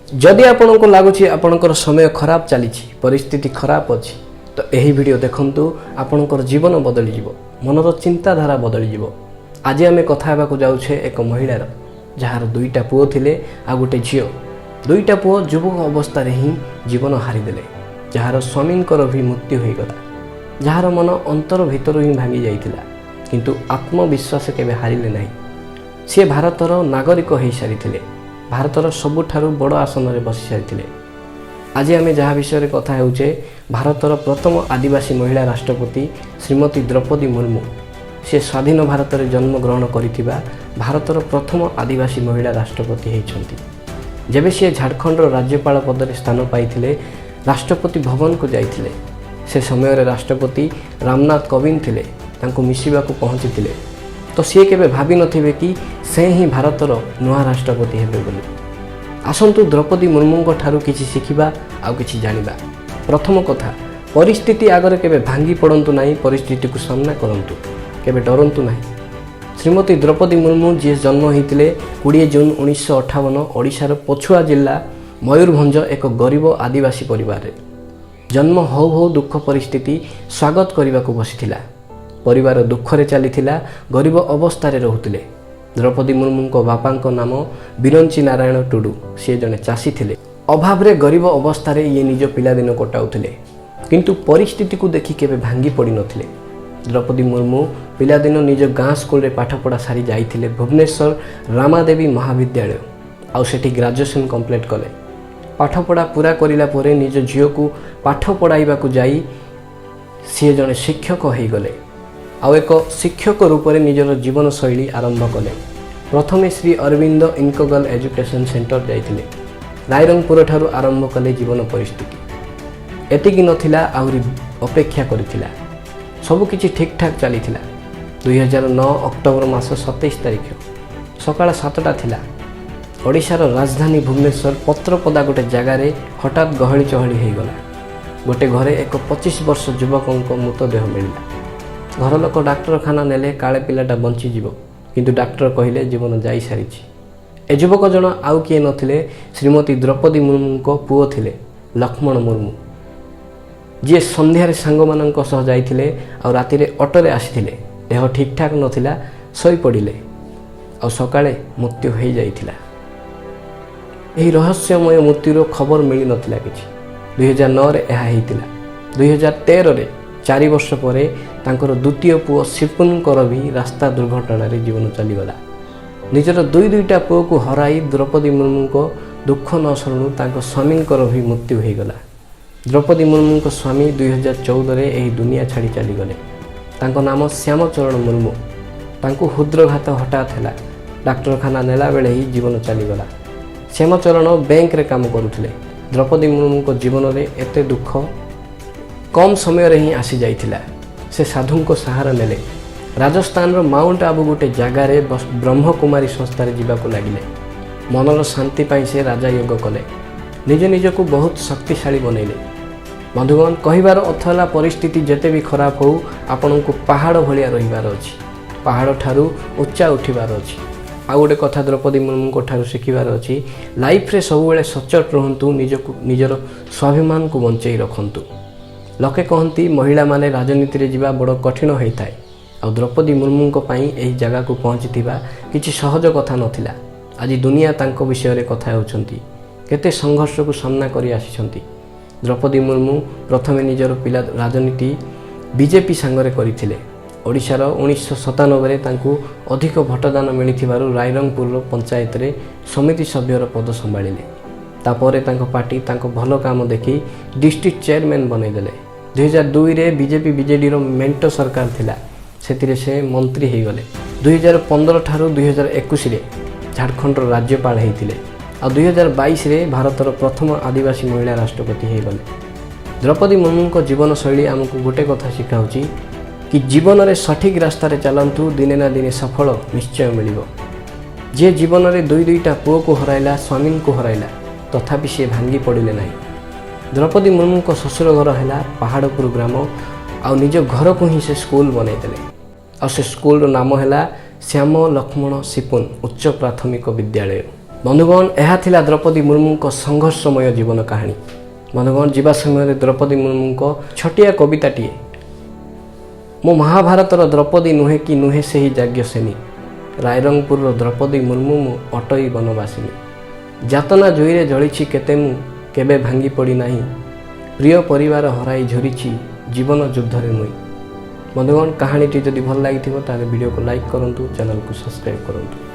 ଯଦି ଆପଣଙ୍କୁ ଲାଗୁଛି ଆପଣଙ୍କର ସମୟ ଖରାପ ଚାଲିଛି, ପରିସ୍ଥିତି ଖରାପ ଅଛି, ତ ଏହି ଭିଡ଼ିଓ ଦେଖନ୍ତୁ। ଆପଣଙ୍କର ଜୀବନ ବଦଳିଯିବ, ମନର ଚିନ୍ତାଧାରା ବଦଳିଯିବ। ଆଜି ଆମେ କଥା ହେବାକୁ ଯାଉଛେ ଏକ ମହିଳାର, ଯାହାର ଦୁଇଟା ପୁଅ ଥିଲେ ଆଉ ଗୋଟେ ଝିଅ। ଦୁଇଟା ପୁଅ ଯୁବକ ଅବସ୍ଥାରେ ହିଁ ଜୀବନ ହାରିଦେଲେ, ଯାହାର ସ୍ୱାମୀଙ୍କର ବି ମୃତ୍ୟୁ ହୋଇଗଲା, ଯାହାର ମନ ଅନ୍ତର ଭିତରୁ ହିଁ ଭାଙ୍ଗି ଯାଇଥିଲା, କିନ୍ତୁ ଆତ୍ମବିଶ୍ୱାସ କେବେ ହାରିଲେ ନାହିଁ। ସିଏ ଭାରତର ନାଗରିକ ହୋଇସାରିଥିଲେ, ଭାରତର ସବୁଠାରୁ ବଡ଼ ଆସନରେ ବସିସାରିଥିଲେ। ଆଜି ଆମେ ଯାହା ବିଷୟରେ କଥା ହେଉଛେ, ଭାରତର ପ୍ରଥମ ଆଦିବାସୀ ମହିଳା ରାଷ୍ଟ୍ରପତି ଶ୍ରୀମତୀ ଦ୍ରୌପଦୀ ମୁର୍ମୁ। ସେ ସ୍ୱାଧୀନ ଭାରତରେ ଜନ୍ମଗ୍ରହଣ କରିଥିବା ଭାରତର ପ୍ରଥମ ଆଦିବାସୀ ମହିଳା ରାଷ୍ଟ୍ରପତି ହୋଇଛନ୍ତି। ଯେବେ ସିଏ ଝାଡ଼ଖଣ୍ଡର ରାଜ୍ୟପାଳ ପଦରେ ସ୍ଥାନ ପାଇଥିଲେ, ରାଷ୍ଟ୍ରପତି ଭବନକୁ ଯାଇଥିଲେ। ସେ ସମୟରେ ରାଷ୍ଟ୍ରପତି ରାମନାଥ କୋବିନ୍ଦ ଥିଲେ, ତାଙ୍କୁ ମିଶିବାକୁ ପହଞ୍ଚିଥିଲେ। ତ ସିଏ କେବେ ଭାବିନଥିବେ କି ସେ ହିଁ ଭାରତର ନୂଆ ରାଷ୍ଟ୍ରପତି ହେବେ ବୋଲି। ଆସନ୍ତୁ, ଦ୍ରୌପଦୀ ମୁର୍ମୁଙ୍କ ଠାରୁ କିଛି ଶିଖିବା ଆଉ କିଛି ଜାଣିବା। ପ୍ରଥମ କଥା, ପରିସ୍ଥିତି ଆଗରେ କେବେ ଭାଙ୍ଗି ପଡ଼ନ୍ତୁ ନାହିଁ। ପରିସ୍ଥିତିକୁ ସାମ୍ନା କରନ୍ତୁ, କେବେ ଡରନ୍ତୁ ନାହିଁ। ଶ୍ରୀମତୀ ଦ୍ରୌପଦୀ ମୁର୍ମୁ, ଯିଏ ଜନ୍ମ ହୋଇଥିଲେ 20 ଜୁନ୍ 1958, ଓଡ଼ିଶାର ପଛୁଆ ଜିଲ୍ଲା ମୟୂରଭଞ୍ଜ ଏକ ଗରିବ ଆଦିବାସୀ ପରିବାରରେ। ଜନ୍ମ ହଉ ହଉ ଦୁଃଖ ପରିସ୍ଥିତି ସ୍ୱାଗତ କରିବାକୁ ବସିଥିଲା। ପରିବାର ଦୁଃଖରେ ଚାଲିଥିଲା, ଗରିବ ଅବସ୍ଥାରେ ରହୁଥିଲେ। ଦ୍ରୌପଦୀ ମୁର୍ମୁଙ୍କ ବାପାଙ୍କ ନାମ ବିରଞ୍ଚି ନାରାୟଣ ଟୁଡୁ। ସିଏ ଜଣେ ଚାଷୀ ଥିଲେ। ଅଭାବରେ ଗରିବ ଅବସ୍ଥାରେ ଇଏ ନିଜ ପିଲାଦିନ କଟାଉଥିଲେ, କିନ୍ତୁ ପରିସ୍ଥିତିକୁ ଦେଖି କେବେ ଭାଙ୍ଗି ପଡ଼ିନଥିଲେ। ଦ୍ରୌପଦୀ ମୁର୍ମୁ ପିଲାଦିନ ନିଜ ଗାଁ ସ୍କୁଲରେ ପାଠପଢ଼ା ସାରି ଯାଇଥିଲେ ଭୁବନେଶ୍ୱର ରମାଦେବୀ ମହାବିଦ୍ୟାଳୟ, ଆଉ ସେଠି ଗ୍ରାଜୁଏସନ୍ କମ୍ପ୍ଲିଟ୍ କଲେ। ପାଠପଢ଼ା ପୁରା କରିଲା ପରେ ନିଜ ଝିଅକୁ ପାଠ ପଢ଼ାଇବାକୁ ଯାଇ ସିଏ ଜଣେ ଶିକ୍ଷକ ହୋଇଗଲେ, ଆଉ ଏକ ଶିକ୍ଷକ ରୂପରେ ନିଜର ଜୀବନଶୈଳୀ ଆରମ୍ଭ କଲେ। ପ୍ରଥମେ Shri Aurobindo integral education centre ଯାଇଥିଲେ। ରାଇରଙ୍ଗପୁରଠାରୁ ଆରମ୍ଭ କଲେ ଜୀବନ ପରିସ୍ଥିତି। ଏତିକି ନଥିଲା, ଆହୁରି ଅପେକ୍ଷା କରିଥିଲା। ସବୁକିଛି ଠିକ୍ଠାକ୍ ଚାଲିଥିଲା। 2009 ଅକ୍ଟୋବର ମାସ 27 ତାରିଖ ସକାଳ 7ଟା ଥିଲା। ଓଡ଼ିଶାର ରାଜଧାନୀ ଭୁବନେଶ୍ୱର ପତ୍ରପଦା ଗୋଟେ ଜାଗାରେ ହଠାତ୍ ଗହଳି ଚହଳି ହୋଇଗଲା। ଗୋଟେ ଘରେ ଏକ 25 ବର୍ଷ ଯୁବକଙ୍କ ମୃତଦେହ ମିଳିଲା। ଘର ଲୋକ ଡାକ୍ତରଖାନା ନେଲେ, କାଳେ ପିଲାଟା ବଞ୍ଚିଯିବ। କିନ୍ତୁ ଡାକ୍ତର କହିଲେ, ଜୀବନ ଯାଇସାରିଛି। ଏ ଯୁବକ ଜଣ ଆଉ କିଏ ନଥିଲେ, ଶ୍ରୀମତୀ ଦ୍ରୌପଦୀ ମୁର୍ମୁଙ୍କ ପୁଅ ଥିଲେ ଲକ୍ଷ୍ମଣ ମୁର୍ମୁ, ଯିଏ ସନ୍ଧ୍ୟାରେ ସାଙ୍ଗମାନଙ୍କ ସହ ଯାଇଥିଲେ ଆଉ ରାତିରେ ଅଟୋରେ ଆସିଥିଲେ। ଦେହ ଠିକ୍ଠାକ୍ ନଥିଲା, ଶୋଇପଡ଼ିଲେ ଆଉ ସକାଳେ ମୃତ୍ୟୁ ହୋଇଯାଇଥିଲା। ଏହି ରହସ୍ୟମୟ ମୃତ୍ୟୁର ଖବର ମିଳିନଥିଲା କିଛି। 2009ରେ ଏହା ହେଇଥିଲା। 2013ରେ, 4 ବର୍ଷ ପରେ ତାଙ୍କର ଦ୍ୱିତୀୟ ପୁଅ ସିପୁନଙ୍କର ବି ରାସ୍ତା ଦୁର୍ଘଟଣାରେ ଜୀବନ ଚାଲିଗଲା। ନିଜର ଦୁଇ ଦୁଇଟା ପୁଅକୁ ହରାଇ ଦ୍ରୌପଦୀ ମୁର୍ମୁଙ୍କ ଦୁଃଖ ନ ସରୁଣୁ ତାଙ୍କ ସ୍ୱାମୀଙ୍କର ବି ମୃତ୍ୟୁ ହୋଇଗଲା। ଦ୍ରୌପଦୀ ମୁର୍ମୁଙ୍କ ସ୍ୱାମୀ 2014ରେ ଏହି ଦୁନିଆ ଛାଡ଼ି ଚାଲିଗଲେ। ତାଙ୍କ ନାମ ଶ୍ୟାମଚରଣ ମୁର୍ମୁ। ତାଙ୍କୁ ହୃଦଘାତ ହଠାତ୍ ହେଲା। ଡାକ୍ତରଖାନା ନେଲାବେଳେ ହିଁ ଜୀବନ ଚାଲିଗଲା। ଶ୍ୟାମଚରଣ ବ୍ୟାଙ୍କରେ କାମ କରୁଥିଲେ। ଦ୍ରୌପଦୀ ମୁର୍ମୁଙ୍କ ଜୀବନରେ ଏତେ ଦୁଃଖ କମ୍ ସମୟରେ ହିଁ ଆସିଯାଇଥିଲା। ସେ ସାଧୁଙ୍କ ସାହାରା ନେଲେ। ରାଜସ୍ଥାନର ମାଉଣ୍ଟ ଆବୁ ଗୋଟେ ଜାଗାରେ ବ୍ରହ୍ମକୁମାରୀ ସଂସ୍ଥାରେ ଯିବାକୁ ଲାଗିଲେ। ମନର ଶାନ୍ତି ପାଇଁ ସେ ରାଜଯୋଗ କଲେ। ନିଜ ନିଜକୁ ବହୁତ ଶକ୍ତିଶାଳୀ ବନେଇଲେ। ବନ୍ଧୁଗଣ, କହିବାର ଅର୍ଥ ହେଲା, ପରିସ୍ଥିତି ଯେତେ ବି ଖରାପ ହେଉ, ଆପଣଙ୍କୁ ପାହାଡ଼ ଭଳିଆ ରହିବାର ଅଛି, ପାହାଡ଼ ଠାରୁ ଉଚ୍ଚା ଉଠିବାର ଅଛି। ଆଉ ଗୋଟେ କଥା ଦ୍ରୌପଦୀ ମୁର୍ମୁଙ୍କ ଠାରୁ ଶିଖିବାର ଅଛି, ଲାଇଫରେ ସବୁବେଳେ ସଚ୍ଚୋଟ ରୁହନ୍ତୁ, ନିଜକୁ ନିଜର ସ୍ୱାଭିମାନକୁ ବଞ୍ଚେଇ ରଖନ୍ତୁ। ଲୋକେ କହନ୍ତି, ମହିଳାମାନେ ରାଜନୀତିରେ ଯିବା ବଡ଼ କଠିନ ହୋଇଥାଏ। ଆଉ ଦ୍ରୌପଦୀ ମୁର୍ମୁଙ୍କ ପାଇଁ ଏହି ଜାଗାକୁ ପହଞ୍ଚିଥିବା କିଛି ସହଜ କଥା ନଥିଲା। ଆଜି ଦୁନିଆ ତାଙ୍କ ବିଷୟରେ କଥା ହେଉଛନ୍ତି। କେତେ ସଂଘର୍ଷକୁ ସାମ୍ନା କରି ଆସିଛନ୍ତି। ଦ୍ରୌପଦୀ ମୁର୍ମୁ ପ୍ରଥମେ ନିଜର ପିଲା ରାଜନୀତି ବିଜେପି ସାଙ୍ଗରେ କରିଥିଲେ। ଓଡ଼ିଶାର 1997ରେ ତାଙ୍କୁ ଅଧିକ ଭୋଟଦାନ ମିଳିଥିବାରୁ ରାଇରଙ୍ଗପୁରର ପଞ୍ଚାୟତରେ ସମିତି ସଭ୍ୟର ପଦ ସମ୍ଭାଳିଲେ। ତାପରେ ତାଙ୍କ ପାର୍ଟି ତାଙ୍କ ଭଲ କାମ ଦେଖି ଡିଷ୍ଟ୍ରିକ୍ଟ ଚେୟାରମ୍ୟାନ୍ ବନେଇଦେଲେ। 2002ରେ ବିଜେପି ବିଜେଡ଼ିର ମେଣ୍ଟ ସରକାର ଥିଲା, ସେଥିରେ ସେ ମନ୍ତ୍ରୀ ହୋଇଗଲେ। 2015 ଠାରୁ 2021ରେ ଝାଡ଼ଖଣ୍ଡର ରାଜ୍ୟପାଳ ହେଇଥିଲେ, ଆଉ 2022ରେ ଭାରତର ପ୍ରଥମ ଆଦିବାସୀ ମହିଳା ରାଷ୍ଟ୍ରପତି ହୋଇଗଲେ। ଦ୍ରୌପଦୀ ମୁର୍ମୁଙ୍କ ଜୀବନଶୈଳୀ ଆମକୁ ଗୋଟେ କଥା ଶିଖାଉଛି କି ଜୀବନରେ ସଠିକ୍ ରାସ୍ତାରେ ଚାଲନ୍ତୁ, ଦିନେ ନା ଦିନେ ସଫଳ ନିଶ୍ଚୟ ମିଳିବ। ଯିଏ ଜୀବନରେ ଦୁଇ ଦୁଇଟା ପୁଅକୁ ହରାଇଲା, ସ୍ୱାମୀଙ୍କୁ ହରାଇଲା, ତଥାପି ସିଏ ଭାଙ୍ଗି ପଡ଼ିଲେ ନାହିଁ। ଦ୍ରୌପଦୀ ମୁର୍ମୁଙ୍କ ଶ୍ୱଶୁର ଘର ହେଲା ପାହାଡ଼ପୁର ଗ୍ରାମ, ଆଉ ନିଜ ଘରକୁ ହିଁ ସେ ସ୍କୁଲ ବନେଇଦେଲେ। ଆଉ ସେ ସ୍କୁଲର ନାମ ହେଲା ଶ୍ୟାମ ଲକ୍ଷ୍ମଣ ସିପୁନ ଉଚ୍ଚ ପ୍ରାଥମିକ ବିଦ୍ୟାଳୟ। ବନ୍ଧୁଗଣ, ଏହା ଥିଲା ଦ୍ରୌପଦୀ ମୁର୍ମୁଙ୍କ ସଂଘର୍ଷମୟ ଜୀବନ କାହାଣୀ। ବନ୍ଧୁଗଣ, ଯିବା ସମୟରେ ଦ୍ରୌପଦୀ ମୁର୍ମୁଙ୍କ ଛୋଟିଆ କବିତାଟିଏ। ମୁଁ ମହାଭାରତର ଦ୍ରୌପଦୀ ନୁହେଁ କି ନୁହେଁ ସେହି ଯାଜ୍ଞସେନୀ, ରାଇରଙ୍ଗପୁରର ଦ୍ରୌପଦୀ ମୁର୍ମୁ ମୁଁ ଅଟଇ ବନବାସିନୀ। ଯାତନା ଜୁଇରେ ଜଳିଛି କେତେ ମୁଁ, କେବେ ଭାଙ୍ଗି ପଡ଼ିନାହିଁ, ପ୍ରିୟ ପରିବାର ହରାଇ ଝୁରିଛି ଜୀବନ ଯୁଦ୍ଧରେ ମୁଇଁ। ବନ୍ଧୁଗଣ, କାହାଣୀଟି ଯଦି ଭଲ ଲାଗିଥିବ, ତାହେଲେ ଭିଡ଼ିଓକୁ ଲାଇକ୍ କରନ୍ତୁ, ଚ୍ୟାନେଲକୁ ସବସ୍କ୍ରାଇବ୍ କରନ୍ତୁ।